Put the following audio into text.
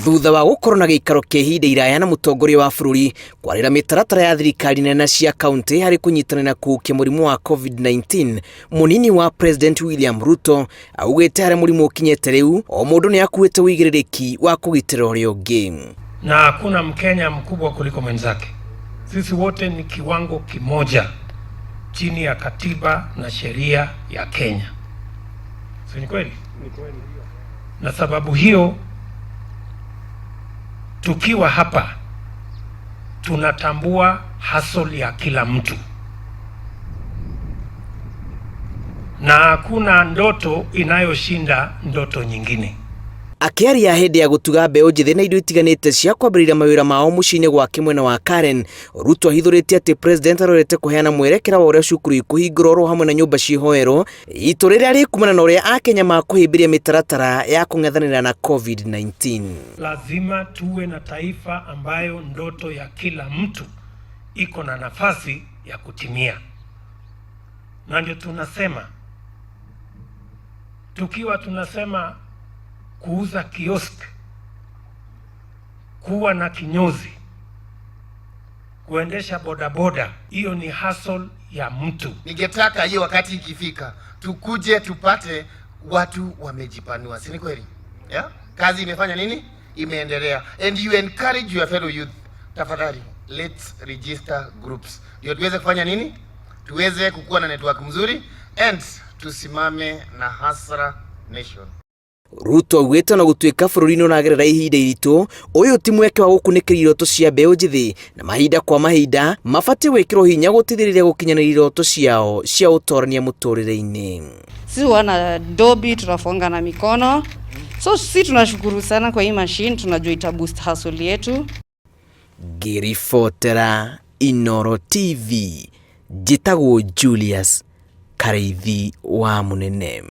Thutha wa gũkorwo na gĩikaro kĩa ihinda iraya na mũtongoria wa bũrũri kwarĩra mĩtaratara ya thirikari nene na cia kaunti harĩ kũnyitanĩra kũhukia mũrimũ wa COVID-19, mũnini wa President William Ruto augĩte harĩa mũrimũ ũkinyĩte rĩu o mũndũ nĩ akuĩte ũigĩrĩrĩki wa kũgitĩra ũrĩa ũngĩ. Na hakuna Mkenya mkubwa kuliko mwenzake. Sisi wote ni kiwango kimoja chini ya katiba na sheria ya Kenya. Si ni kweli? Na sababu hiyo tukiwa hapa tunatambua hustle ya kila mtu, na hakuna ndoto inayoshinda ndoto nyingine. Akĩaria hĩndĩ ya gũtuga mbeũ njĩthĩ na indo itiganĩte cia kwambĩrĩria mawĩra mao mũciĩ-inĩ gwake mwena wa Karen, Ruto ahithũrĩtie atĩ President arorete kũheana mwerekera wa ũrĩa cukuru ikũhingũrwo oro hamwe na nyũmba cia ihoero itũ rĩrĩa rĩkumana na ũrĩa Akenya makũhĩmbĩria mĩtaratara ya kũng'ethanĩra na COVID-19. Lazima tuwe na taifa ambayo ndoto ya kila mtu iko na nafasi ya kutimia, na ndio tunasema tukiwa tunasema kuuza kiosk, kuwa na kinyozi, kuendesha bodaboda, hiyo ni hustle ya mtu. Ningetaka hiyo wakati ikifika tukuje tupate watu wamejipanua, si ni kweli? Yeah? Kazi imefanya nini? Imeendelea. And you encourage your fellow youth, tafadhali let's register groups ndio tuweze kufanya nini? Tuweze kukuwa na network mzuri and tusimame na Hustler Nation. Ruto augĩte ona gũtuĩka bũrũri nĩ ũragerera ihinda iritũ, ũyũ ti mweke wa gũkunĩkĩria iroto cia mbeũ njĩthĩ na mahinda kwa mahinda mabatiĩ gwĩkĩrwo hinya gũteithĩrĩria gũkinyanĩria iroto ciao cia ũtorania mũtũrĩre-inĩ. Sisi wana dobi tunafunga na mikono, so sisi tunashukuru sana kwa hii machine, tunajua ita boost hustle yetu. Ngĩribotera Inooro TV, njĩtagwo Julius Karĩithi wa Mũnene.